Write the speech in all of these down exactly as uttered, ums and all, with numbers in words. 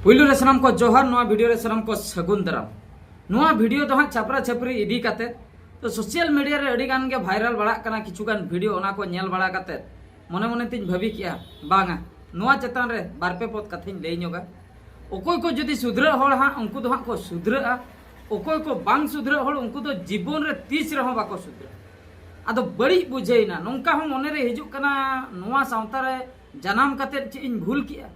ᱯᱩᱭᱞᱩ ᱨᱮ ᱥᱟᱱᱟᱢ ᱠᱚ ᱡᱚᱦᱟᱨ, ᱱᱚᱣᱟ ᱵᱷᱤᱰᱤᱭᱳ ᱨᱮ ᱥᱟᱱᱟᱢ ᱠᱚ ᱥᱟᱹᱜᱩᱱ ᱫᱟᱨᱟᱢ᱾ ᱱᱚᱣᱟ ᱵᱷᱤᱰᱤᱭᱳ ᱫᱚ ᱦᱟᱸᱜ ᱪᱷᱟᱯᱨᱟ ᱪᱷᱟᱯᱨᱤ ᱤᱫᱤ ᱠᱟᱛᱮ᱾ ᱛᱚ ᱥᱳᱥᱟᱞ ᱢᱤᱰᱤᱭᱟ ᱨᱮ ᱟᱹᱰᱤ ᱜᱟᱱ ᱜᱮ ᱵᱷᱟᱭᱨᱟᱞ ᱵᱟᱲᱟᱜ ᱠᱟᱱᱟ ᱠᱤᱪᱷᱩ ᱜᱟᱱ ᱵᱷᱤᱰᱤᱭᱳ, ᱚᱱᱟ ᱠᱚ ᱧᱮᱞ ᱵᱟᱲᱟ ᱠᱟᱛᱮ ᱢᱚᱱᱮ ᱢᱚᱱᱮ ᱛᱤᱧ ᱵᱷᱟᱹᱵᱤ ᱠᱮᱜᱼᱟ, ᱵᱟᱝᱟ, ᱱᱚᱣᱟ ᱪᱮᱛᱟᱱ ᱨᱮ ᱵᱟᱨ ᱯᱮ ᱯᱚᱫ ᱠᱟᱛᱷᱟᱧ ᱞᱟᱹᱭ ᱧᱚᱜᱟ᱾ ᱚᱠᱚᱭ ᱠᱚ ᱡᱩᱫᱤ ᱥᱩᱫᱷᱨᱟᱹᱜ ᱦᱚᱲ ᱦᱟᱸᱜ, ᱩᱱᱠᱩ ᱫᱚ ᱦᱟᱸᱜ ᱠᱚ ᱥᱩᱫᱷᱨᱟᱹᱜᱼᱟ᱾ ᱚᱠᱚᱭ ᱠᱚ ᱵᱟᱝ ᱥᱩᱫᱷᱨᱟᱹᱜ ᱦᱚᱲ, ᱩᱱᱠᱩ ᱫᱚ ᱡᱤᱵᱚᱱ ᱨᱮ ᱛᱤᱥ ᱨᱮᱦᱚᱸ ᱵᱟᱠᱚ ᱥᱩᱫᱷᱨᱟᱹᱜᱼᱟ᱾ ᱟᱫᱚ ᱵᱟᱹᱲᱤᱡ ᱵᱩᱡᱷᱟᱹᱣᱮᱱᱟ, ᱱᱚᱝᱠᱟ ᱦᱚᱸ ᱢᱚᱱᱮᱨᱮ ᱦᱤᱡᱩᱜ ᱠᱟᱱᱟ, ᱱᱚᱣᱟ ᱥᱟᱶᱛᱟ ᱨᱮ ᱡᱟᱱᱟᱢ ᱠᱟᱛᱮᱫ ᱪᱮᱫ ᱤᱧ ᱵᱷᱩᱞ ᱠᱮᱜᱼᱟ?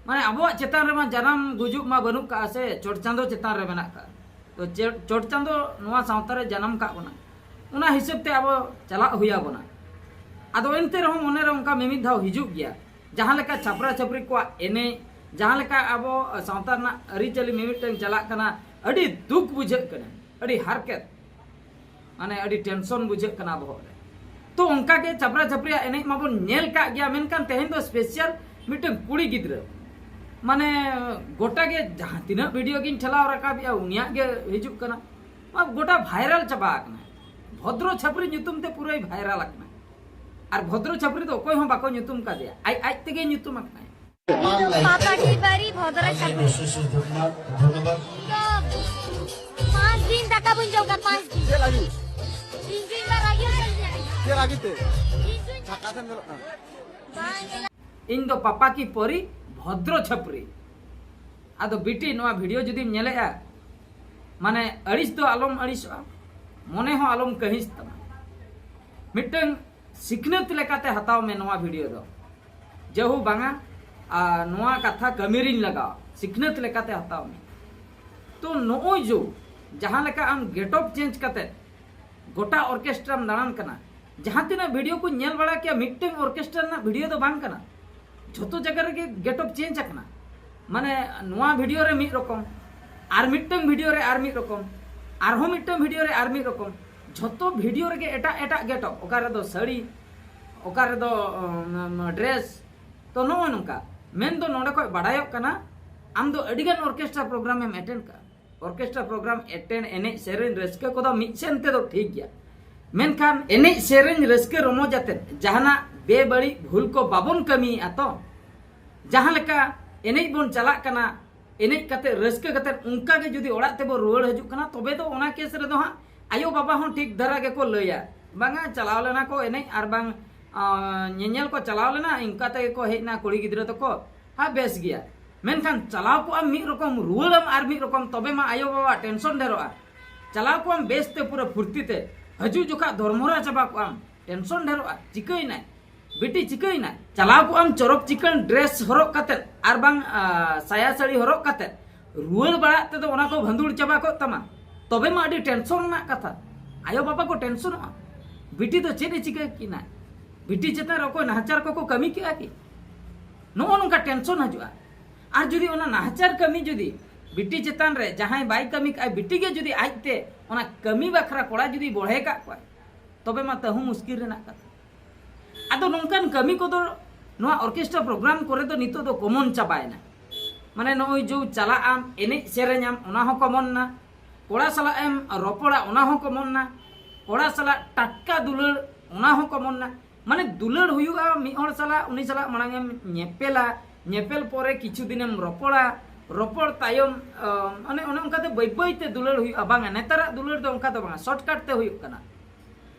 ᱢᱟᱱᱮ ᱟᱵᱚᱣᱟᱜ ᱪᱮᱛᱟᱱ ᱨᱮᱢᱟ ᱡᱟᱱᱟᱢ ᱜᱩᱡᱩᱜ ᱢᱟ ᱵᱟᱹᱱᱩᱜ ᱠᱟᱜᱼᱟ ᱥᱮ, ᱪᱚᱴ ᱪᱟᱸᱫᱚ ᱪᱮᱛᱟᱱ ᱨᱮ ᱢᱮᱱᱟᱜ ᱠᱟᱜᱼᱟ᱾ ᱛᱚ ᱪᱮ-, ᱪᱚᱴ ᱪᱟᱸᱫᱚ ᱱᱚᱣᱟ ᱥᱟᱶᱛᱟ ᱨᱮ ᱡᱟᱱᱟᱢ ᱠᱟᱜ ᱵᱚᱱᱟ, ᱚᱱᱟ ᱦᱤᱥᱟᱹᱵ ᱛᱮ ᱟᱵᱚ ᱪᱟᱞᱟᱜ ᱦᱩᱭ ᱟᱵᱚᱱᱟ᱾ ᱟᱫᱚ ᱮᱱᱛᱮ ᱨᱮᱦᱚᱸ ᱢᱚᱱᱮᱨᱮ ᱚᱱᱠᱟ ᱢᱤᱢᱤᱫ ᱫᱷᱟᱣ ᱦᱤᱡᱩᱜ ᱜᱮᱭᱟ, ᱡᱟᱦᱟᱸ ᱞᱮᱠᱟ ᱪᱷᱟᱯᱨᱟ ᱪᱷᱟᱯᱨᱤ ᱠᱚᱣᱟᱜ ᱮᱱᱮᱡ, ᱡᱟᱦᱟᱸ ᱞᱮᱠᱟ ᱟᱵᱚ ᱥᱟᱶᱛᱟ ᱨᱮᱱᱟᱜ ᱟᱹᱨᱤᱪᱟᱹᱞᱤ ᱢᱤᱢᱤᱫᱴᱟᱝ ᱪᱟᱞᱟᱜ ᱠᱟᱱᱟ, ᱟᱹᱰᱤ ᱫᱩᱠ ᱵᱩᱡᱷᱟᱹᱜ ᱠᱟᱱᱟ, ᱟᱹᱰᱤ ᱦᱟᱨᱠᱮᱛ, ᱢᱟᱱᱮ ᱟᱹᱰᱤ ᱴᱮᱱᱥᱚᱱ ᱵᱩᱡᱷᱟᱹᱜ ᱠᱟᱱᱟ ᱵᱚᱦᱚᱜ ᱨᱮ᱾ ᱛᱚ ᱚᱱᱠᱟ ᱜᱮ ᱪᱷᱟᱯᱨᱟ ᱪᱷᱟᱯᱨᱤᱭᱟᱜ ᱮᱱᱮᱡ ᱢᱟᱵᱚᱱ ᱧᱮᱞ ᱠᱟᱜ ᱜᱮᱭᱟ, ᱢᱮᱱᱠᱷᱟᱱ ᱛᱮᱦᱮᱧ ᱫᱚ ᱥᱯᱮᱥᱟᱞ ᱢᱤᱫᱴᱟᱝ ᱠᱩᱲᱤ ᱜᱤᱫᱽᱨᱟᱹ, ᱢᱟᱱᱮ ᱜᱚᱴᱟ ᱜᱮ ᱡᱟᱦᱟᱸ ᱛᱤᱱᱟᱹᱜ ᱵᱷᱤᱰᱤᱭᱳ ᱜᱤᱧ ᱴᱷᱮᱞᱟᱣ ᱨᱟᱠᱟᱵᱮᱜᱼᱟ, ᱩᱱᱤᱭᱟᱜ ᱜᱮ ᱦᱤᱡᱩᱜ ᱠᱟᱱᱟ᱾ ᱢᱟ ᱜᱚᱴᱟ ᱵᱷᱟᱭᱨᱟᱞ ᱪᱟᱵᱟ ᱟᱠᱟᱱᱟ, ᱵᱷᱚᱫᱨᱚ ᱪᱷᱟᱯᱨᱤ ᱧᱩᱛᱩᱢ ᱛᱮ ᱯᱩᱨᱟᱹᱭ ᱵᱷᱟᱭᱨᱟᱞ ᱟᱠᱟᱱᱟ᱾ ᱟᱨ ᱵᱷᱚᱫᱨᱚ ᱪᱷᱟᱯᱨᱤ ᱫᱚ ᱚᱠᱚᱭ ᱦᱚᱸ ᱵᱟᱠᱚ ᱧᱩᱛᱩᱢ ᱠᱟᱫᱮᱭᱟ, ᱟᱡ ᱟᱡ ᱛᱮᱜᱮ ᱧᱩᱛᱩᱢ ᱟᱠᱟᱱᱟᱭ᱾ ᱤᱧ ᱫᱚ ᱯᱟᱯᱟ ᱰᱤᱞᱤᱵᱷᱟᱨᱤ ᱵᱷᱚᱫᱨᱚ ᱪᱷᱟᱯᱨᱤ᱾ ᱤᱧ ᱫᱚ ᱯᱟᱸᱪ ᱫᱤᱱ ᱫᱟᱠᱟ ᱵᱟᱹᱧ ᱡᱚᱢ ᱠᱟᱫᱟ, ᱯᱟᱸᱪ ᱫᱤᱱ᱾ ᱪᱮᱫ ᱞᱟᱹᱜᱤᱫ? ᱤᱧ ᱫᱚ ᱤᱧ ᱫᱚ ᱨᱟᱹᱜᱤ ᱠᱟᱱᱟ᱾ ᱪᱮᱫ ᱞᱟᱹᱜᱤᱫ ᱛᱮ? ᱤᱧ ᱫᱚ ᱯᱟᱯᱟ ᱠᱤ ᱯᱚᱨᱤ ᱵᱷᱚᱫᱨᱚ ᱪᱷᱟᱯᱨᱤ᱾ ᱟᱫᱚ ᱵᱤᱴᱤ, ᱱᱚᱣᱟ ᱵᱷᱤᱰᱤᱭᱳ ᱡᱩᱫᱤᱢ ᱧᱮᱞᱮᱜᱼᱟ, ᱢᱟᱱᱮ ᱟᱹᱲᱤᱥ ᱫᱚ ᱟᱞᱚᱢ ᱟᱹᱲᱤᱥᱚᱜᱼᱟ, ᱢᱚᱱᱮ ᱦᱚᱸ ᱟᱞᱚᱢ ᱠᱟᱹᱦᱤᱥ ᱛᱟᱢᱟ᱾ ᱢᱤᱫᱴᱟᱝ ᱥᱤᱠᱷᱱᱟᱹᱛ ᱞᱮᱠᱟᱛᱮ ᱦᱟᱛᱟᱣ ᱢᱮ ᱱᱚᱣᱟ ᱵᱷᱤᱰᱤᱭᱳ ᱫᱚ᱾ ᱡᱟᱹᱦᱩ ᱵᱟᱝᱟ, ᱟᱨ ᱱᱚᱣᱟ ᱠᱟᱛᱷᱟ ᱠᱟᱹᱢᱤ ᱨᱤᱧ ᱞᱟᱜᱟᱣᱟ, ᱥᱤᱠᱷᱱᱟᱹᱛ ᱞᱮᱠᱟᱛᱮ ᱦᱟᱛᱟᱣ ᱢᱮ᱾ ᱛᱚ ᱱᱚᱜᱼᱚᱭ ᱡᱮ ᱡᱟᱦᱟᱸ ᱞᱮᱠᱟ ᱟᱢ ᱜᱮᱴᱚᱯ ᱪᱮᱧᱡᱽ ᱠᱟᱛᱮ ᱜᱚᱴᱟ ᱚᱨᱠᱮᱥᱴᱨᱟᱢ ᱫᱟᱬᱟᱱ ᱠᱟᱱᱟ, ᱡᱟᱦᱟᱸ ᱛᱤᱱᱟᱹᱜ ᱵᱷᱤᱰᱤᱭᱳ ᱠᱚᱧ ᱧᱮᱞ ᱵᱟᱲᱟ ᱠᱮᱭᱟ, ᱢᱤᱫᱴᱟᱝ ᱚᱨᱠᱮᱥᱴᱨᱟ ᱨᱮᱱᱟᱜ ᱵᱷᱤᱰᱤᱭᱳ ᱫᱚ ᱵᱟᱝ ᱠᱟᱱᱟ᱾ ᱡᱷᱚᱛᱚ ᱡᱟᱭᱜᱟ ᱨᱮᱜᱮ ᱜᱮᱴᱚᱯ ᱪᱮᱧᱡᱽ ᱟᱠᱟᱱᱟ᱾ ᱢᱟᱱᱮ ᱱᱚᱣᱟ ᱵᱷᱤᱰᱤᱭᱳ ᱨᱮ ᱢᱤᱫ ᱨᱚᱠᱚᱢ, ᱟᱨ ᱢᱤᱫᱴᱟᱝ ᱵᱷᱤᱰᱤᱭᱳ ᱨᱮ ᱟᱨ ᱢᱤᱫ ᱨᱚᱠᱚᱢ, ᱟᱨᱦᱚᱸ ᱢᱤᱫᱴᱟᱝ ᱵᱷᱤᱰᱤᱭᱳ ᱨᱮ ᱟᱨ ᱢᱤᱫ ᱨᱚᱠᱚᱢ, ᱡᱷᱚᱛᱚ ᱵᱷᱤᱰᱤᱭᱳ ᱨᱮᱜᱮ ᱮᱴᱟᱜ ᱮᱴᱟᱜ ᱜᱮᱴᱚᱯ, ᱚᱠᱟ ᱨᱮᱫᱚ ᱥᱟᱹᱲᱤ, ᱚᱠᱟ ᱨᱮᱫᱚ ᱰᱨᱮᱥ᱾ ᱛᱚ ᱱᱚᱜᱼᱚᱭ ᱱᱚᱝᱠᱟ᱾ ᱢᱮᱱᱫᱚ ᱱᱚᱰᱮ ᱠᱷᱚᱡ ᱵᱟᱰᱟᱭᱚᱜ ᱠᱟᱱᱟ, ᱟᱢ ᱫᱚ ᱟᱹᱰᱤᱜᱟᱱ ᱚᱨᱠᱮᱥᱴᱨᱟ ᱯᱨᱳᱜᱨᱟᱢ ᱮᱢ ᱮᱴᱮᱱᱰ ᱠᱟᱜᱼᱟ᱾ ᱚᱨᱠᱮᱥᱴᱨᱟ ᱯᱨᱳᱜᱨᱟᱢ ᱮᱴᱮᱱᱰ, ᱮᱱᱮᱡ ᱥᱮᱨᱮᱧ ᱨᱟᱹᱥᱠᱟᱹ ᱠᱚᱫᱚ ᱢᱤᱫ ᱥᱮᱱ ᱛᱮᱫᱚ ᱴᱷᱤᱠ ᱜᱮᱭᱟ, ᱢᱮᱱᱠᱷᱟᱱ ᱮᱱᱮᱡ ᱥᱮᱨᱮᱧ ᱨᱟᱹᱥᱠᱟᱹ ᱨᱚᱢᱚᱡᱽ ᱟᱛᱮᱫ ᱡᱟᱦᱟᱱᱟᱜ ᱵᱮᱵᱟᱹᱲᱤᱡ ᱵᱷᱩᱞ ᱠᱚ ᱵᱟᱵᱚᱱ ᱠᱟᱹᱢᱤᱭᱮᱫᱼᱟ ᱛᱚ᱾ ᱡᱟᱦᱟᱸ ᱞᱮᱠᱟ ᱮᱱᱮᱡ ᱵᱚᱱ ᱪᱟᱞᱟᱜ ᱠᱟᱱᱟ, ᱮᱱᱮᱡ ᱠᱟᱛᱮ ᱨᱟᱹᱥᱠᱟᱹ ᱠᱟᱛᱮ ᱚᱱᱠᱟ ᱜᱮ ᱡᱩᱫᱤ ᱚᱲᱟᱜ ᱛᱮᱵᱚ ᱨᱩᱣᱟᱹᱲ ᱦᱤᱡᱩᱜ ᱠᱟᱱᱟ, ᱛᱚᱵᱮ ᱫᱚ ᱚᱱᱟ ᱠᱮᱥ ᱨᱮᱫᱚ ᱦᱟᱸᱜ ᱟᱭᱳ ᱵᱟᱵᱟ ᱦᱚᱸ ᱴᱷᱤᱠ ᱫᱷᱟᱨᱟ ᱜᱮᱠᱚ ᱞᱟᱹᱭᱟ, ᱵᱟᱝᱟ ᱪᱟᱞᱟᱣ ᱞᱮᱱᱟ ᱠᱚ ᱮᱱᱮᱡ ᱟᱨ ᱵᱟᱝ ᱟᱸ, ᱧᱮᱧᱮᱞ ᱠᱚ ᱪᱟᱞᱟᱣ ᱞᱮᱱᱟ, ᱤᱱᱠᱟ ᱛᱮᱜᱮ ᱠᱚ ᱦᱮᱡ ᱮᱱᱟ ᱠᱩᱲᱤ ᱜᱤᱫᱽᱨᱟᱹ ᱛᱟᱠᱚ, ᱦᱟ ᱵᱮᱥ ᱜᱮᱭᱟ᱾ ᱢᱮᱱᱠᱷᱟᱱ ᱪᱟᱞᱟᱣ ᱠᱚᱜ ᱟᱢ ᱢᱤᱫ ᱨᱚᱠᱚᱢ, ᱨᱩᱣᱟᱹᱲᱟᱢ ᱟᱨ ᱢᱤᱫ ᱨᱚᱠᱚᱢ, ᱛᱚᱵᱮ ᱢᱟ ᱟᱭᱳ ᱵᱟᱵᱟ ᱴᱮᱱᱥᱚᱱ ᱰᱷᱮᱨᱚᱜᱼᱟ᱾ ᱪᱟᱞᱟᱣ ᱠᱚᱜ ᱟᱢ ᱵᱮᱥ ᱛᱮ ᱯᱩᱨᱟᱹ ᱯᱷᱩᱨᱛᱤ ᱛᱮ, ᱦᱤᱡᱩᱜ ᱡᱚᱠᱷᱟ ᱫᱷᱚᱨᱢᱚᱨᱟ ᱪᱟᱵᱟ ᱠᱚᱜ ᱟᱢ, ᱴᱮᱱᱥᱚᱱ ᱰᱷᱮᱨᱚᱜᱼᱟ᱾ ᱪᱤᱠᱟᱹᱭᱮᱱᱟᱭ ᱵᱤᱴᱤ, ᱪᱤᱠᱟᱹᱭᱮᱱᱟᱭ? ᱪᱟᱞᱟᱣ ᱠᱚᱜ ᱟᱢ ᱪᱚᱨᱚᱠ ᱪᱤᱠᱟᱹᱱ ᱰᱨᱮᱥ ᱦᱚᱨᱚᱜ ᱠᱟᱛᱮ ᱟᱨ ᱵᱟᱝ ᱟᱸ, ᱥᱟᱭᱟ ᱥᱟᱹᱲᱤ ᱦᱚᱨᱚᱜ ᱠᱟᱛᱮ, ᱨᱩᱣᱟᱹᱲ ᱵᱟᱲᱟᱜ ᱛᱮᱫᱚ ᱚᱱᱟ ᱠᱚ ᱵᱷᱟᱸᱫᱩᱲ ᱪᱟᱵᱟ ᱠᱚᱜ ᱛᱟᱢᱟ, ᱛᱚᱵᱮ ᱢᱟ ᱟᱹᱰᱤ ᱴᱮᱱᱥᱚᱱ ᱨᱮᱱᱟᱜ ᱠᱟᱛᱷᱟ᱾ ᱟᱭᱳ ᱵᱟᱵᱟ ᱠᱚ ᱴᱮᱱᱥᱚᱱᱚᱜᱼᱟ, ᱵᱤᱴᱤ ᱫᱚ ᱪᱮᱫ ᱮ ᱪᱤᱠᱟᱹ ᱠᱤᱱᱟ, ᱵᱤᱴᱤ ᱪᱮᱛᱟᱱ ᱨᱮ ᱚᱠᱚᱭ ᱱᱟᱦᱟᱪᱟᱨ ᱠᱚᱠᱚ ᱠᱟᱹᱢᱤ ᱠᱮᱜᱼᱟ ᱠᱤ? ᱱᱚᱜᱼᱚ ᱱᱚᱝᱠᱟ ᱴᱮᱱᱥᱚᱱ ᱦᱤᱡᱩᱜᱼᱟ᱾ ᱟᱨ ᱡᱩᱫᱤ ᱚᱱᱟ ᱱᱟᱦᱟᱪᱟᱨ ᱠᱟᱹᱢᱤ ᱡᱩᱫᱤ ᱵᱤᱴᱤ ᱪᱮᱛᱟᱱ ᱨᱮ ᱡᱟᱦᱟᱸᱭ ᱵᱟᱭ ᱠᱟᱹᱢᱤ ᱠᱟᱜᱼᱟ, ᱵᱤᱴᱤ ᱜᱮ ᱡᱩᱫᱤ ᱟᱡᱛᱮ ᱚᱱᱟ ᱠᱟᱹᱢᱤ ᱵᱟᱠᱷᱨᱟ ᱠᱚᱲᱟ ᱡᱩᱫᱤ ᱵᱚᱲᱦᱮ ᱠᱟᱜ ᱠᱚᱣᱟᱭ, ᱛᱚᱵᱮ ᱢᱟ ᱛᱟᱹᱦᱩ ᱢᱩᱥᱠᱤᱞ ᱨᱮᱱᱟᱜ ᱠᱟᱛᱷᱟ᱾ ᱟᱫᱚ ᱱᱚᱝᱠᱟᱱ ᱠᱟᱹᱢᱤ ᱠᱚᱫᱚ ᱱᱚᱣᱟ ᱚᱨᱠᱮᱥᱴᱨᱟ ᱯᱨᱳᱜᱨᱟᱢ ᱠᱚᱨᱮ ᱫᱚ ᱱᱤᱛᱚᱜ ᱫᱚ ᱠᱚᱢᱚᱱ ᱪᱟᱵᱟᱭᱮᱱᱟ᱾ ᱢᱟᱱᱮ ᱱᱚᱜᱼᱚᱭ ᱡᱮ ᱪᱟᱞᱟᱜ ᱟᱢ, ᱮᱱᱮᱡ ᱥᱮᱨᱮᱧ ᱟᱢ, ᱚᱱᱟ ᱦᱚᱸ ᱠᱚᱢᱚᱱ ᱱᱟ, ᱠᱚᱲᱟ ᱥᱟᱞᱟᱜ ᱮᱢ ᱨᱚᱯᱚᱲᱟ, ᱚᱱᱟ ᱦᱚᱸ ᱠᱚᱢᱚᱱ ᱱᱟ, ᱠᱚᱲᱟ ᱥᱟᱞᱟᱜ ᱴᱟᱴᱠᱟ ᱫᱩᱞᱟᱹᱲ, ᱚᱱᱟ ᱦᱚᱸ ᱠᱚᱢᱚᱱ ᱱᱟ᱾ ᱢᱟᱱᱮ ᱫᱩᱞᱟᱹᱲ ᱦᱩᱭᱩᱜᱼᱟ ᱢᱤᱫ ᱦᱚᱲ ᱥᱟᱞᱟᱜ, ᱩᱱᱤ ᱥᱟᱞᱟᱜ ᱢᱟᱲᱟᱝ ᱮᱢ ᱧᱮᱯᱮᱞᱟ, ᱧᱮᱯᱮᱞ ᱯᱚᱨᱮ ᱠᱤᱪᱷᱩ ᱫᱤᱱᱮᱢ ᱨᱚᱯᱚᱲᱟ, ᱨᱚᱯᱚᱲ ᱛᱟᱭᱚᱢ ᱟᱸ, ᱚᱱᱮ ᱚᱱᱮ ᱚᱱᱠᱟᱛᱮ ᱵᱟᱹᱭ ᱵᱟᱹᱭᱛᱮ ᱫᱩᱞᱟᱹᱲ ᱦᱩᱭᱩᱜᱼᱟ᱾ ᱵᱟᱝᱟ, ᱱᱮᱛᱟᱨᱟᱜ ᱫᱩᱞᱟᱹᱲ ᱫᱚ ᱚᱱᱠᱟ ᱫᱚ ᱵᱟᱝᱟ, ᱥᱚᱨᱴᱠᱟᱴ ᱛᱮ ᱦᱩᱭᱩᱜ ᱠᱟᱱᱟ᱾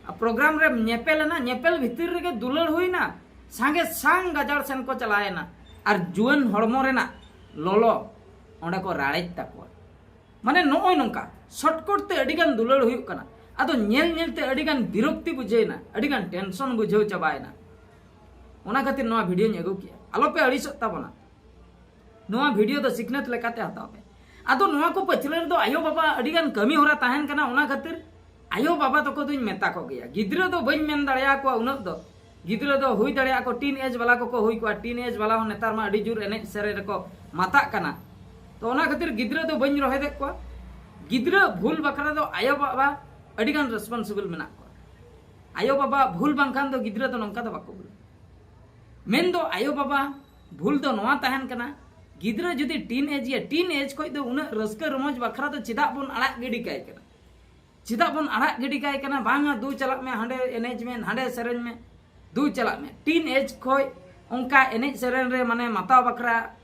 ᱟᱨ ᱯᱨᱳᱜᱨᱟᱢ ᱨᱮᱢ ᱧᱮᱯᱮᱞ ᱮᱱᱟ, ᱧᱮᱯᱮᱞ ᱵᱷᱤᱛᱤᱨ ᱨᱮᱜᱮ ᱫᱩᱞᱟᱹᱲ ᱦᱩᱭᱱᱟ, ᱥᱟᱸᱜᱮ ᱥᱟᱝ ᱜᱟᱡᱟᱲ ᱥᱮᱱ ᱠᱚ ᱪᱟᱞᱟᱣᱮᱱᱟ᱾ ᱟᱨ ᱡᱩᱣᱟᱹᱱ ᱦᱚᱲᱢᱚ ᱨᱮᱱᱟᱜ ᱞᱚᱞᱚ ᱚᱸᱰᱮ ᱠᱚ ᱨᱟᱲᱮᱡ ᱛᱟᱠᱚᱣᱟ᱾ ᱢᱟᱱᱮ ᱱᱚᱜᱼᱚᱭ ᱱᱚᱝᱠᱟ ᱥᱚᱨᱴᱠᱟᱴ ᱛᱮ ᱟᱹᱰᱤᱜᱟᱱ ᱫᱩᱞᱟᱹᱲ ᱦᱩᱭᱩᱜ ᱠᱟᱱᱟ᱾ ᱟᱫᱚ ᱧᱮᱞ ᱧᱮᱞᱛᱮ ᱟᱹᱰᱤᱜᱟᱱ ᱵᱤᱨᱚᱠᱛᱤ ᱵᱩᱡᱷᱟᱹᱣᱮᱱᱟ, ᱟᱹᱰᱤᱜᱟᱱ ᱴᱮᱱᱥᱚᱱ ᱵᱩᱡᱷᱟᱹᱣ ᱪᱟᱵᱟᱭᱮᱱᱟ᱾ ᱚᱱᱟ ᱠᱷᱟᱹᱛᱤᱨ ᱱᱚᱣᱟ ᱵᱷᱤᱰᱤᱭᱳᱧ ᱟᱹᱜᱩ ᱠᱮᱜᱼᱟ᱾ ᱟᱞᱚᱯᱮ ᱟᱹᱲᱤᱥᱚᱜ ᱛᱟᱵᱚᱱᱟ, ᱱᱚᱣᱟ ᱵᱷᱤᱰᱤᱭᱳ ᱫᱚ ᱥᱤᱠᱷᱱᱟᱹᱛ ᱞᱮᱠᱟᱛᱮ ᱦᱟᱛᱟᱣ ᱯᱮ᱾ ᱟᱫᱚ ᱱᱚᱣᱟ ᱠᱚ ᱯᱟᱹᱪᱷᱞᱟᱹ ᱨᱮᱫᱚ ᱟᱭᱳ ᱵᱟᱵᱟ ᱟᱹᱰᱤᱜᱟᱱ ᱠᱟᱹᱢᱤ ᱦᱚᱨᱟ ᱛᱟᱦᱮᱱ ᱠᱟᱱᱟ, ᱚᱱᱟ ᱠᱷᱟᱹᱛᱤᱨ ᱟᱭᱳ ᱵᱟᱵᱟ ᱛᱟᱠᱚ ᱫᱚᱧ ᱢᱮᱛᱟ ᱠᱚ ᱜᱮᱭᱟ᱾ ᱜᱤᱫᱽᱨᱟᱹ ᱫᱚ ᱵᱟᱹᱧ ᱢᱮᱱ ᱫᱟᱲᱮᱭᱟᱠᱚᱣᱟ ᱩᱱᱟᱹᱜ ᱫᱚ, ᱜᱤᱫᱽᱨᱟᱹ ᱫᱚ ᱦᱩᱭ ᱫᱟᱲᱮᱭᱟᱜᱼᱟ ᱠᱚ ᱴᱤᱱ ᱮᱡᱽ ᱵᱟᱞᱟ ᱠᱚᱠᱚ ᱦᱩᱭ ᱠᱚᱜᱼᱟ᱾ ᱴᱤᱱ ᱮᱡᱽ ᱵᱟᱞᱟ ᱦᱚᱸ ᱱᱮᱛᱟᱨ ᱢᱟ ᱟᱹᱰᱤ ᱡᱳᱨ ᱮᱱᱮᱡ ᱥᱮᱨᱮᱧ ᱨᱮᱠᱚ ᱢᱟᱛᱟᱜ ᱠᱟᱱᱟ᱾ ᱛᱚ ᱚᱱᱟ ᱠᱷᱟᱹᱛᱤᱨ ᱜᱤᱫᱽᱨᱟᱹ ᱫᱚ ᱵᱟᱹᱧ ᱨᱚᱦᱮᱫᱮᱫ ᱠᱚᱣᱟ᱾ ᱜᱤᱫᱽᱨᱟᱹ ᱵᱷᱩᱞ ᱵᱟᱠᱷᱨᱟ ᱫᱚ ᱟᱭᱳ ᱵᱟᱵᱟ ᱟᱹᱰᱤᱜᱟᱱ ᱨᱮᱥᱯᱚᱱᱥᱤᱵᱚᱞ ᱢᱮᱱᱟᱜ ᱠᱚᱣᱟ᱾ ᱟᱭᱳ ᱵᱟᱵᱟ ᱵᱷᱩᱞ ᱵᱟᱝᱠᱷᱟᱱ ᱫᱚ ᱜᱤᱫᱽᱨᱟᱹ ᱫᱚ ᱱᱚᱝᱠᱟ ᱫᱚ ᱵᱟᱠᱚ ᱵᱷᱩᱞᱟ᱾ ᱢᱮᱱᱫᱚ ᱟᱭᱳ ᱵᱟᱵᱟ ᱵᱷᱩᱞ ᱫᱚ ᱱᱚᱣᱟ ᱛᱟᱦᱮᱱ ᱠᱟᱱᱟ, ᱜᱤᱫᱽᱨᱟᱹ ᱡᱩᱫᱤ ᱴᱤᱱ ᱮᱡᱽ ᱜᱮ, ᱴᱤᱱ ᱮᱡᱽ ᱠᱷᱚᱱ ᱫᱚ ᱩᱱᱟᱹᱜ ᱨᱟᱹᱥᱠᱟᱹ ᱨᱚᱢᱚᱡᱽ ᱵᱟᱠᱷᱨᱟ ᱫᱚ ᱪᱮᱫᱟᱜ ᱵᱚᱱ ᱟᱲᱟᱜ ᱜᱤᱰᱤ ᱠᱟᱭ ᱠᱟᱱᱟ? ᱪᱮᱫᱟᱜ ᱵᱚᱱ ᱟᱲᱟᱜ ᱜᱤᱰᱤ ᱠᱟᱭ ᱠᱟᱱᱟ? ᱵᱟᱝᱟ, ᱫᱩ ᱪᱟᱞᱟᱜ ᱢᱮ, ᱦᱟᱸᱰᱮ ᱮᱱᱮᱡ ᱢᱮ, ᱦᱟᱸᱰᱮ ᱥᱮᱨᱮᱧ ᱢᱮ, ᱫᱩ ᱪᱟᱞᱟᱜ ᱢᱮ᱾ ᱴᱤᱱ ᱮᱡᱽ ᱠᱷᱚᱱ ᱚᱱᱠᱟ ᱮᱱᱮᱡ ᱥᱮᱨᱮᱧ ᱨᱮ ᱢᱟᱱᱮ ᱢᱟᱛᱟᱣ ᱵᱟᱠᱷᱨᱟ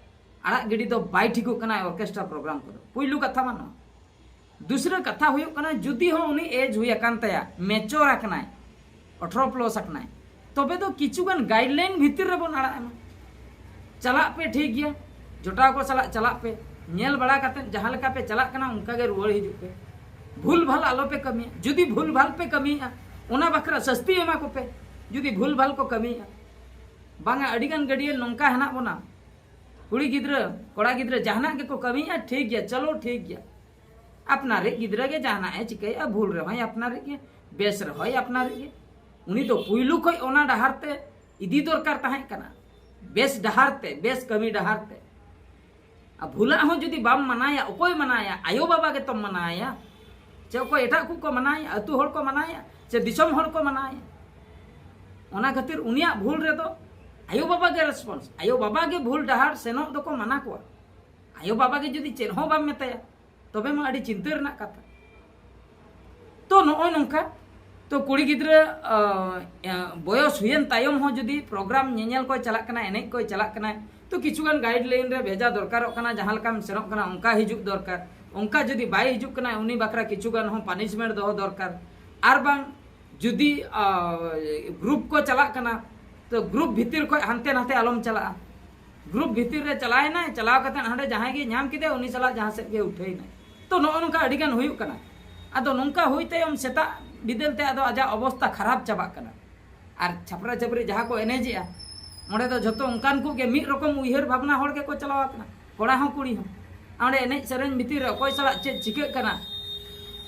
ᱟᱲᱟᱜ ᱜᱤᱰᱤ ᱫᱚ ᱵᱟᱭ ᱴᱷᱤᱠᱚᱜ ᱠᱟᱱᱟ ᱚᱨᱠᱮᱥᱴᱨᱟ ᱯᱨᱳᱜᱨᱟᱢ ᱠᱚᱫᱚ᱾ ᱯᱩᱭᱞᱩ ᱠᱟᱛᱷᱟ ᱢᱟ ᱱᱚᱣᱟ᱾ ᱫᱩᱥᱨᱟᱹ ᱠᱟᱛᱷᱟ ᱦᱩᱭᱩᱜ ᱠᱟᱱᱟ, ᱡᱩᱫᱤ ᱦᱚᱸ ᱩᱱᱤ ᱮᱡᱽ ᱦᱩᱭ ᱟᱠᱟᱱ ᱛᱟᱭᱟ, ᱢᱮᱪᱚᱨ ᱟᱠᱟᱱᱟᱭ, ᱟᱴᱷᱨᱚ ᱯᱞᱟᱥ ᱟᱠᱟᱱᱟᱭ, ᱛᱚᱵᱮ ᱫᱚ ᱠᱤᱪᱷᱩ ᱜᱟᱱ ᱜᱟᱭᱤᱰᱞᱟᱭᱤᱱ ᱵᱷᱤᱛᱤᱨ ᱨᱮᱵᱚᱱ ᱟᱲᱟᱜ ᱮᱢᱟ᱾ ᱪᱟᱞᱟᱜ ᱯᱮ, ᱴᱷᱤᱠ ᱜᱮᱭᱟ, ᱡᱚᱴᱟᱣ ᱠᱚ ᱥᱟᱞᱟᱜ ᱪᱟᱞᱟᱜ ᱯᱮ, ᱧᱮᱞ ᱵᱟᱲᱟ ᱠᱟᱛᱮ ᱡᱟᱦᱟᱸ ᱞᱮᱠᱟ ᱯᱮ ᱪᱟᱞᱟᱜ ᱠᱟᱱᱟ ᱚᱱᱠᱟ ᱜᱮ ᱨᱩᱣᱟᱹᱲ ᱦᱤᱡᱩᱜ ᱯᱮ᱾ ᱵᱷᱩᱞ ᱵᱷᱟᱞ ᱟᱞᱚ ᱯᱮ ᱠᱟᱹᱢᱤᱭᱟ᱾ ᱡᱩᱫᱤ ᱵᱷᱩᱞ ᱵᱷᱟᱞ ᱯᱮ ᱠᱟᱹᱢᱤᱭᱮᱫᱼᱟ, ᱚᱱᱟ ᱵᱟᱠᱷᱨᱟ ᱥᱟᱹᱥᱛᱤ ᱮᱢᱟ ᱠᱚᱯᱮ, ᱡᱩᱫᱤ ᱵᱷᱩᱞ ᱵᱷᱟᱞ ᱠᱚ ᱠᱟᱹᱢᱤᱭᱮᱫᱼᱟ᱾ ᱵᱟᱝᱟ, ᱟᱹᱰᱤ ᱜᱟᱱ ᱜᱟᱹᱰᱤᱭᱟᱹ ᱱᱚᱝᱠᱟ ᱦᱮᱱᱟᱜ ᱵᱚᱱᱟ, ᱠᱩᱲᱤ ᱜᱤᱫᱽᱨᱟᱹ, ᱠᱚᱲᱟ ᱜᱤᱫᱽᱨᱟᱹ ᱡᱟᱦᱟᱱᱟᱜ ᱜᱮᱠᱚ ᱠᱟᱹᱢᱤᱭᱮᱫᱼᱟ, ᱴᱷᱤᱠ ᱜᱮᱭᱟ, ᱪᱚᱞᱚ ᱴᱷᱤᱠ ᱜᱮᱭᱟ᱾ ᱟᱯᱱᱟᱨᱤᱡ ᱜᱤᱫᱽᱨᱟᱹ ᱜᱮ ᱡᱟᱦᱟᱱᱟᱜ ᱮ ᱪᱤᱠᱟᱹᱭᱮᱫᱼᱟ, ᱵᱷᱩᱞ ᱨᱮᱦᱚᱸᱭ ᱟᱯᱱᱟᱨᱤᱡ ᱜᱮ, ᱵᱮᱥ ᱨᱮᱦᱚᱸᱭ ᱟᱯᱱᱟᱨᱤᱡ ᱜᱮ᱾ ᱩᱱᱤ ᱫᱚ ᱯᱩᱭᱞᱩ ᱠᱷᱚᱡ ᱚᱱᱟ ᱰᱟᱦᱟᱨ ᱛᱮ ᱤᱫᱤ ᱫᱚᱨᱠᱟᱨ ᱛᱟᱦᱮᱸ ᱠᱟᱱᱟ, ᱵᱮᱥ ᱰᱟᱦᱟᱨ ᱛᱮ, ᱵᱮᱥ ᱠᱟᱹᱢᱤ ᱰᱟᱦᱟᱨ ᱛᱮ᱾ ᱟᱨ ᱵᱷᱩᱞᱟᱜ ᱦᱚᱸ ᱡᱩᱫᱤ ᱵᱟᱢ ᱢᱟᱱᱟᱭᱟ, ᱚᱠᱚᱭ ᱢᱟᱱᱟᱭᱟ? ᱟᱭᱳ ᱵᱟᱵᱟ ᱜᱮᱛᱚᱢ ᱢᱟᱱᱟᱭᱟ᱾ ᱪᱮ ᱚᱠᱚᱭ ᱮᱴᱟᱜ ᱠᱚ ᱠᱚ ᱢᱟᱱᱟᱭᱟ? ᱟᱹᱛᱩ ᱦᱚᱲ ᱠᱚ ᱢᱟᱱᱟᱭᱟ ᱪᱮ ᱫᱤᱥᱚᱢ ᱦᱚᱲ ᱠᱚ ᱢᱟᱱᱟᱭᱟ? ᱚᱱᱟ ᱠᱷᱟᱹᱛᱤᱨ ᱩᱱᱤᱭᱟᱜ ᱵᱷᱩᱞ ᱨᱮᱫᱚ ᱟᱭᱳ ᱵᱟᱵᱟ ᱜᱮ ᱨᱮᱥᱯᱚᱱᱥ᱾ ᱟᱭᱳ ᱵᱟᱵᱟ ᱜᱮ ᱵᱷᱩᱞ ᱰᱟᱦᱟᱨ ᱥᱮᱱᱚᱜ ᱫᱚᱠᱚ ᱢᱟᱱᱟ ᱠᱚᱣᱟ᱾ ᱟᱭᱳ ᱵᱟᱵᱟ ᱜᱮ ᱡᱩᱫᱤ ᱪᱮᱫ ᱦᱚᱸ ᱵᱟᱢ ᱢᱮᱛᱟᱭᱟ, ᱛᱚᱵᱮ ᱢᱟ ᱟᱹᱰᱤ ᱪᱤᱱᱛᱟᱹ ᱨᱮᱱᱟᱜ ᱠᱟᱛᱷᱟ᱾ ᱛᱚ ᱱᱚᱜᱼᱚᱭ ᱱᱚᱝᱠᱟ, ᱛᱚ ᱠᱩᱲᱤ ᱜᱤᱫᱽᱨᱟᱹ, ᱟᱸ, ᱟᱸ, ᱵᱚᱭᱚᱥ ᱦᱩᱭᱮᱱ ᱛᱟᱭᱚᱢ ᱦᱚᱸ ᱡᱩᱫᱤ ᱯᱨᱳᱜᱨᱟᱢ ᱧᱮᱧᱮᱞ ᱠᱚᱭ ᱪᱟᱞᱟᱜ ᱠᱟᱱᱟ, ᱮᱱᱮᱡ ᱠᱚᱭ ᱪᱟᱞᱟᱜ ᱠᱟᱱᱟ, ᱛᱚ ᱠᱤᱪᱷᱩ ᱜᱟᱱ ᱜᱟᱭᱤᱰ ᱞᱟᱭᱤᱱ ᱨᱮ ᱵᱷᱮᱡᱟ ᱫᱚᱨᱠᱟᱨᱚᱜ ᱠᱟᱱᱟ, ᱡᱟᱦᱟᱸ ᱞᱮᱠᱟᱢ ᱥᱮᱱᱚᱜ ᱠᱟᱱᱟ ᱚᱱᱠᱟ ᱦᱤᱡᱩᱜ ᱫᱚᱨᱠᱟᱨ᱾ ᱚᱱᱠᱟ ᱡᱩᱫᱤ ᱵᱟᱭ ᱦᱤᱡᱩᱜ ᱠᱟᱱᱟ, ᱩᱱᱤ ᱵᱟᱠᱷᱨᱟ ᱠᱤᱪᱷᱩ ᱜᱟᱱ ᱦᱚᱸ ᱯᱟᱱᱤᱥᱢᱮᱱᱴ ᱫᱚᱦᱚ ᱫᱚᱨᱠᱟᱨ᱾ ᱟᱨ ᱵᱟᱝ ᱡᱩᱫᱤ, ᱟᱸ, ᱜᱨᱩᱯ ᱠᱚ ᱪᱟᱞᱟᱜ ᱠᱟᱱᱟ, ᱛᱚ ᱜᱨᱩᱯ ᱵᱷᱤᱛᱤᱨ ᱠᱷᱚᱱ ᱦᱟᱱᱛᱮ ᱱᱟᱛᱮ ᱟᱞᱚᱢ ᱪᱟᱞᱟᱜᱼᱟ᱾ ᱜᱨᱩᱯ ᱵᱷᱤᱛᱤᱨ ᱨᱮ ᱪᱟᱞᱟᱣᱮᱱᱟᱭ, ᱪᱟᱞᱟᱣ ᱠᱟᱛᱮ ᱦᱟᱸᱰᱮ ᱡᱟᱦᱟᱸᱭ ᱜᱮ ᱧᱟᱢ ᱠᱮᱫᱮ, ᱩᱱᱤ ᱥᱟᱞᱟᱜ ᱡᱟᱦᱟᱸ ᱥᱮᱫ ᱜᱮ ᱩᱴᱷᱟᱹᱭᱮᱱᱟᱭ᱾ ᱛᱚ ᱱᱚᱜᱼᱚ ᱱᱚᱝᱠᱟ ᱟᱹᱰᱤ ᱜᱟᱱ ᱦᱩᱭᱩᱜ ᱠᱟᱱᱟ᱾ ᱟᱫᱚ ᱱᱚᱝᱠᱟ ᱦᱩᱭ ᱛᱟᱭᱚᱢ ᱥᱮᱛᱟᱜ ᱵᱤᱫᱟᱹᱞ ᱛᱮ ᱟᱫᱚ ᱟᱡᱟᱜ ᱚᱵᱚᱥᱛᱟ ᱠᱷᱟᱨᱟᱯ ᱪᱟᱵᱟᱜ ᱠᱟᱱᱟ᱾ ᱟᱨ ᱪᱷᱟᱯᱨᱟ ᱪᱷᱟᱯᱨᱤ ᱡᱟᱦᱟᱸ ᱠᱚ ᱮᱱᱮᱡᱮᱜᱼᱟ, ᱚᱸᱰᱮ ᱫᱚ ᱡᱷᱚᱛᱚ ᱚᱱᱠᱟᱱ ᱠᱚᱜᱮ ᱢᱤᱫ ᱨᱚᱠᱚᱢ ᱩᱭᱦᱟᱹᱨ ᱵᱷᱟᱵᱽᱱᱟ ᱦᱚᱲ ᱜᱮᱠᱚ ᱪᱟᱞᱟᱣ ᱟᱠᱟᱱᱟ, ᱠᱚᱲᱟ ᱦᱚᱸ ᱠᱩᱲᱤ ᱦᱚᱸ᱾ ᱟᱨ ᱚᱸᱰᱮ ᱮᱱᱮᱡ ᱥᱮᱨᱮᱧ ᱵᱷᱤᱛᱤᱨ ᱨᱮ ᱚᱠᱚᱭ ᱥᱟᱞᱟᱜ ᱪᱮᱫ ᱪᱤᱠᱟᱹᱜ ᱠᱟᱱᱟ,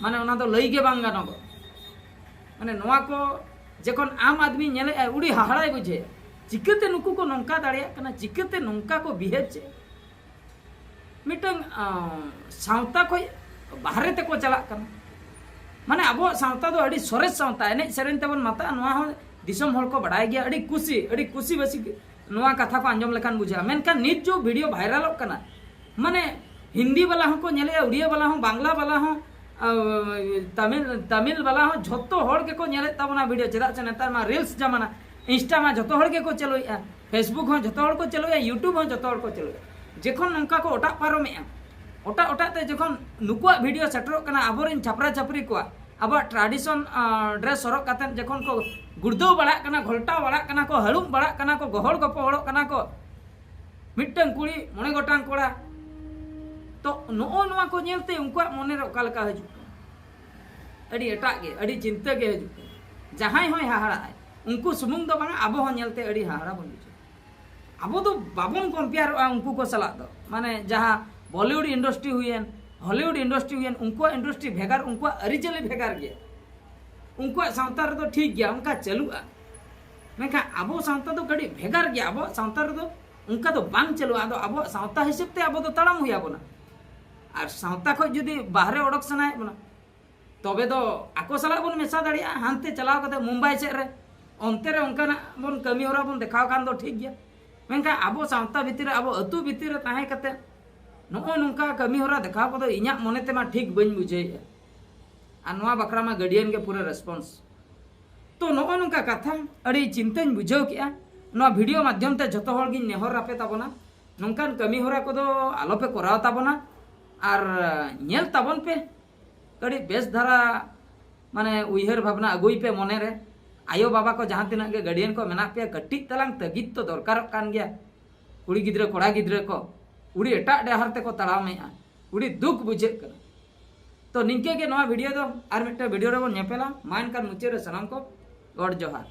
ᱢᱟᱱᱮ ᱚᱱᱟ ᱫᱚ ᱞᱟᱹᱭ ᱜᱮ ᱵᱟᱝ ᱜᱟᱱᱚᱜᱚᱜ᱾ ᱢᱟᱱᱮ ᱱᱚᱣᱟ ᱠᱚ ᱡᱚᱠᱷᱚᱱ ᱟᱢ ᱟᱫᱢᱤ ᱧᱮᱞᱮᱫᱼᱟ, ᱟᱹᱰᱤ ᱦᱟᱦᱟᱲᱟᱭ ᱵᱩᱡᱷᱟᱹᱣᱟ, ᱪᱤᱠᱟᱹᱛᱮ ᱱᱩᱠᱩ ᱠᱚ ᱱᱚᱝᱠᱟ ᱫᱟᱲᱮᱭᱟᱜ ᱠᱟᱱᱟ, ᱪᱤᱠᱟᱹᱛᱮ ᱱᱚᱝᱠᱟ ᱠᱚ ᱵᱤᱦᱮᱵᱽ ᱪᱮᱫ? ᱢᱤᱫᱴᱟᱝ, ᱟᱸ, ᱥᱟᱶᱛᱟ ᱠᱷᱚᱡ ᱵᱟᱦᱨᱮ ᱛᱮᱠᱚ ᱪᱟᱞᱟᱜ ᱠᱟᱱᱟ᱾ ᱢᱟᱱᱮ ᱟᱵᱚᱣᱟᱜ ᱥᱟᱶᱛᱟ ᱫᱚ ᱟᱹᱰᱤ ᱥᱚᱨᱮᱥ ᱥᱟᱶᱛᱟ, ᱮᱱᱮᱡ ᱥᱮᱨᱮᱧ ᱛᱮᱵᱚᱱ ᱢᱟᱛᱟᱜᱼᱟ, ᱱᱚᱣᱟ ᱦᱚᱸ ᱫᱤᱥᱚᱢ ᱦᱚᱲ ᱠᱚ ᱵᱟᱰᱟᱭ ᱜᱮᱭᱟ᱾ ᱟᱹᱰᱤ ᱠᱩᱥᱤ, ᱟᱹᱰᱤ ᱠᱩᱥᱤ ᱵᱟᱹᱥᱤ ᱜᱮ ᱱᱚᱣᱟ ᱠᱟᱛᱷᱟ ᱠᱚ ᱟᱸᱡᱚᱢ ᱞᱮᱠᱷᱟᱱ ᱵᱩᱡᱷᱟᱹᱜᱼᱟ᱾ ᱢᱮᱱᱠᱷᱟᱱ ᱱᱤᱛ ᱡᱚ ᱵᱷᱤᱰᱤᱭᱳ ᱵᱷᱟᱭᱨᱟᱞᱚᱜ ᱠᱟᱱᱟ, ᱢᱟᱱᱮ ᱦᱤᱱᱫᱤ ᱵᱟᱞᱟ ᱦᱚᱸᱠᱚ ᱧᱮᱞᱮᱜᱼᱟ, ᱩᱲᱤᱭᱟ ᱵᱟᱞᱟ ᱦᱚᱸ, ᱵᱟᱝᱞᱟ ᱵᱟᱞᱟ ᱦᱚᱸ, ᱟᱸ, ᱛᱟᱢᱤᱞ, ᱛᱟᱢᱤᱞ ᱵᱟᱞᱟ ᱦᱚᱸ, ᱡᱷᱚᱛᱚ ᱦᱚᱲ ᱜᱮᱠᱚ ᱧᱮᱞᱮᱫ ᱛᱟᱵᱚᱱᱟ ᱵᱷᱤᱰᱤᱭᱳ᱾ ᱪᱮᱫᱟᱜ ᱥᱮ ᱱᱮᱛᱟᱨ ᱢᱟ ᱨᱤᱞᱥ ᱡᱟᱢᱟᱱᱟ, ᱤᱱᱥᱴᱟ ᱢᱟ ᱡᱷᱚᱛᱚ ᱦᱚᱲ ᱜᱮᱠᱚ ᱪᱟᱹᱞᱩᱭᱮᱫᱼᱟ, ᱯᱷᱮᱥᱵᱩᱠ ᱦᱚᱸ ᱡᱷᱚᱛᱚ ᱦᱚᱲ ᱠᱚ ᱪᱟᱹᱞᱩᱭᱟ, ᱭᱩᱴᱩᱵᱽ ᱦᱚᱸ ᱡᱷᱚᱛᱚ ᱦᱚᱲ ᱠᱚ ᱪᱟᱹᱞᱩᱭᱟ᱾ ᱡᱚᱠᱷᱚᱱ ᱱᱚᱝᱠᱟ ᱠᱚ ᱚᱴᱟᱜ ᱯᱟᱨᱚᱢᱮᱜᱼᱟ, ᱚᱴᱟᱜ ᱚᱴᱟᱜ ᱛᱮ ᱡᱚᱠᱷᱚᱱ ᱱᱩᱠᱩᱣᱟᱜ ᱵᱷᱤᱰᱤᱭᱳ ᱥᱮᱴᱮᱨᱚᱜ ᱠᱟᱱᱟ, ᱟᱵᱚᱨᱮᱱ ᱪᱷᱟᱯᱨᱟ ᱪᱷᱟᱯᱨᱤ ᱠᱚᱣᱟᱜ, ᱟᱵᱚᱣᱟᱜ ᱴᱨᱟᱰᱤᱥᱚᱱ ᱰᱨᱮᱥ ᱦᱚᱨᱚᱜ ᱠᱟᱛᱮᱫ ᱡᱚᱠᱷᱚᱱ ᱠᱚ ᱜᱩᱲᱫᱟᱹᱣ ᱵᱟᱲᱟᱜ ᱠᱟᱱᱟ, ᱜᱷᱚᱞᱴᱟᱣ ᱵᱟᱲᱟᱜ ᱠᱟᱱᱟ ᱠᱚ, ᱦᱟᱹᱲᱩᱵ ᱵᱟᱲᱟᱜ ᱠᱟᱱᱟ ᱠᱚ, ᱜᱚᱦᱚᱲ ᱜᱚᱯᱚᱦᱚᱲᱚᱜ ᱠᱟᱱᱟ ᱠᱚ, ᱢᱤᱫᱴᱟᱝ ᱠᱩᱲᱤ ᱢᱚᱬᱮ ᱜᱚᱴᱟᱝ ᱠᱚᱲᱟ, ᱛᱚ ᱱᱚᱜᱼᱚ ᱱᱚᱣᱟ ᱠᱚ ᱧᱮᱞᱛᱮ ᱩᱱᱠᱩᱣᱟᱜ ᱢᱚᱱᱮᱨᱮ ᱚᱠᱟ ᱞᱮᱠᱟ ᱦᱤᱡᱩᱜ ᱠᱟᱱᱟ? ᱟᱹᱰᱤ ᱮᱴᱟᱜ ᱜᱮ, ᱟᱹᱰᱤ ᱪᱤᱱᱛᱟᱹ ᱜᱮ ᱦᱤᱡᱩᱜ ᱠᱟᱱᱟ᱾ ᱡᱟᱦᱟᱸᱭ ᱦᱚᱸᱭ ᱦᱟᱦᱟᱲᱟᱜᱼᱟᱭ, ᱩᱱᱠᱩ ᱥᱩᱢᱩᱝ ᱫᱚ ᱵᱟᱝᱟ, ᱟᱵᱚ ᱦᱚᱸ ᱧᱮᱞᱛᱮ ᱟᱹᱰᱤ ᱦᱟᱦᱟᱲᱟ ᱵᱚᱱ ᱵᱩᱡᱷᱟᱹᱣᱟ᱾ ᱟᱵᱚ ᱫᱚ ᱵᱟᱵᱚᱱ ᱠᱚᱢᱯᱮᱭᱟᱨᱚᱜᱼᱟ ᱩᱱᱠᱩ ᱠᱚ ᱥᱟᱞᱟᱜ ᱫᱚ᱾ ᱢᱟᱱᱮ ᱡᱟᱦᱟᱸ ᱵᱚᱞᱤᱣᱩᱰ ᱤᱱᱰᱟᱥᱴᱨᱤ ᱦᱩᱭᱮᱱ, ᱦᱚᱞᱤᱣᱩᱰ ᱤᱱᱰᱟᱥᱴᱨᱤ ᱦᱩᱭᱮᱱ, ᱩᱱᱠᱩᱣᱟᱜ ᱤᱱᱰᱟᱥᱴᱨᱤ ᱵᱷᱮᱜᱟᱨ, ᱩᱱᱠᱩᱣᱟᱜ ᱟᱹᱨᱤᱪᱟᱹᱞᱤ ᱵᱷᱮᱜᱟᱨ ᱜᱮᱭᱟ᱾ ᱩᱱᱠᱩᱣᱟᱜ ᱥᱟᱶᱛᱟ ᱨᱮᱫᱚ ᱴᱷᱤᱠ ᱜᱮᱭᱟ, ᱚᱱᱠᱟ ᱪᱟᱹᱞᱩᱜᱼᱟ, ᱢᱮᱱᱠᱷᱟᱱ ᱟᱵᱚ ᱥᱟᱶᱛᱟ ᱫᱚ ᱠᱟᱹᱴᱤᱡ ᱵᱷᱮᱜᱟᱨ ᱜᱮᱭᱟ᱾ ᱟᱵᱚᱣᱟᱜ ᱥᱟᱶᱛᱟ ᱨᱮᱫᱚ ᱚᱱᱠᱟ ᱫᱚ ᱵᱟᱝ ᱪᱟᱹᱞᱩᱜᱼᱟ᱾ ᱟᱫᱚ ᱟᱵᱚᱣᱟᱜ ᱥᱟᱶᱛᱟ ᱦᱤᱥᱟᱹᱵ ᱛᱮ ᱟᱵᱚ ᱫᱚ ᱛᱟᱲᱟᱢ ᱦᱩᱭ ᱟᱵᱚᱱᱟ᱾ ᱟᱨ ᱥᱟᱶᱛᱟ ᱠᱷᱚᱱ ᱡᱩᱫᱤ ᱵᱟᱦᱨᱮ ᱚᱰᱚᱠ ᱥᱟᱱᱟᱭᱮᱫ ᱵᱚᱱᱟ, ᱛᱚᱵᱮ ᱫᱚ ᱟᱠᱚ ᱥᱟᱞᱟᱜ ᱵᱚᱱ ᱢᱮᱥᱟ ᱫᱟᱲᱮᱭᱟᱜᱼᱟ᱾ ᱦᱟᱱᱛᱮ ᱪᱟᱞᱟᱣ ᱠᱟᱛᱮ ᱢᱩᱢᱵᱟᱭ ᱥᱮᱫ ᱨᱮ, ᱚᱱᱛᱮ ᱨᱮ ᱚᱱᱠᱟᱱᱟᱜ ᱵᱚᱱ ᱠᱟᱹᱢᱤ ᱦᱚᱨᱟ ᱵᱚᱱ ᱫᱮᱠᱷᱟᱣ ᱠᱷᱟᱱ ᱫᱚ ᱴᱷᱤᱠ ᱜᱮᱭᱟ᱾ ᱢᱮᱱᱠᱷᱟᱱ ᱟᱵᱚ ᱥᱟᱶᱛᱟ ᱵᱷᱤᱛᱤᱨ ᱨᱮ, ᱟᱵᱚ ᱟᱹᱛᱩ ᱵᱷᱤᱛᱤᱨ ᱨᱮ ᱛᱟᱦᱮᱸ ᱠᱟᱛᱮ ᱱᱚᱜᱼᱚ ᱱᱚᱝᱠᱟ ᱠᱟᱹᱢᱤ ᱦᱚᱨᱟ ᱫᱮᱠᱷᱟᱣ ᱠᱚᱫᱚ ᱤᱧᱟᱹᱜ ᱢᱚᱱᱮ ᱛᱮᱢᱟ ᱴᱷᱤᱠ ᱵᱟᱹᱧ ᱵᱩᱡᱷᱟᱹᱣᱮᱫᱼᱟ᱾ ᱟᱨ ᱱᱚᱣᱟ ᱵᱟᱠᱷᱨᱟ ᱢᱟ ᱜᱟᱹᱰᱤᱭᱟᱱ ᱜᱮ ᱯᱩᱨᱟᱹ ᱨᱮᱥᱯᱚᱱᱥ᱾ ᱛᱚ ᱱᱚᱜᱼᱚ ᱱᱚᱝᱠᱟ ᱠᱟᱛᱷᱟ, ᱟᱹᱰᱤ ᱪᱤᱱᱛᱟᱹᱧ ᱵᱩᱡᱷᱟᱹᱣ ᱠᱮᱜᱼᱟ᱾ ᱱᱚᱣᱟ ᱵᱷᱤᱰᱤᱭᱳ ᱢᱟᱫᱽᱫᱷᱚᱢ ᱛᱮ ᱡᱷᱚᱛᱚ ᱦᱚᱲ ᱜᱤᱧ ᱱᱮᱦᱚᱨ ᱟᱯᱮ ᱛᱟᱵᱚᱱᱟ, ᱱᱚᱝᱠᱟᱱ ᱠᱟᱹᱢᱤ ᱦᱚᱨᱟ ᱠᱚᱫᱚ ᱟᱞᱚᱯᱮ ᱠᱚᱨᱟᱣ ᱛᱟᱵᱚᱱᱟ᱾ ᱟᱨ ᱧᱮᱞ ᱛᱟᱵᱚᱱ ᱯᱮ, ᱠᱟᱹᱴᱤᱡ ᱵᱮᱥ ᱫᱷᱟᱨᱟ ᱢᱟᱱᱮ ᱩᱭᱦᱟᱹᱨ ᱵᱷᱟᱵᱽᱱᱟ ᱟᱹᱜᱩᱭ ᱯᱮ ᱢᱚᱱᱮ ᱨᱮ᱾ ᱟᱭᱳ ᱵᱟᱵᱟ ᱠᱚ ᱡᱟᱦᱟᱸ ᱛᱤᱱᱟᱹᱜ ᱜᱮ ᱜᱟᱨᱰᱤᱭᱟᱱ ᱠᱚ ᱢᱮᱱᱟᱜ ᱯᱮᱭᱟ, ᱠᱟᱹᱴᱤᱡ ᱛᱟᱞᱟᱝ ᱛᱟᱹᱜᱤᱫ ᱛᱚ ᱫᱚᱨᱠᱟᱨᱚᱜ ᱠᱟᱱ ᱜᱮᱭᱟ᱾ ᱠᱩᱲᱤ ᱜᱤᱫᱽᱨᱟᱹ ᱠᱚᱲᱟ ᱜᱤᱫᱽᱨᱟᱹ ᱠᱚ ᱩᱲᱤ ᱮᱴᱟᱜ ᱰᱟᱦᱟᱨ ᱛᱮᱠᱚ ᱛᱟᱲᱟᱢᱮᱜᱼᱟ, ᱩᱲᱤ ᱫᱩᱠ ᱵᱩᱡᱷᱟᱹᱜ ᱠᱟᱱᱟ᱾ ᱛᱚ ᱱᱤᱝᱠᱟᱹ ᱜᱮ ᱱᱚᱣᱟ ᱵᱷᱤᱰᱤᱭᱳ ᱫᱚ, ᱟᱨ ᱢᱤᱫᱴᱮᱱ ᱵᱷᱤᱰᱤᱭᱳ ᱨᱮᱵᱚᱱ ᱧᱮᱯᱮᱞᱟ᱾ ᱢᱟ ᱮᱱᱠᱷᱟᱱ ᱢᱩᱪᱟᱹᱫ ᱨᱮ ᱥᱟᱱᱟᱢ ᱠᱚ ᱜᱚᱰ ᱡᱚᱦᱟᱨ᱾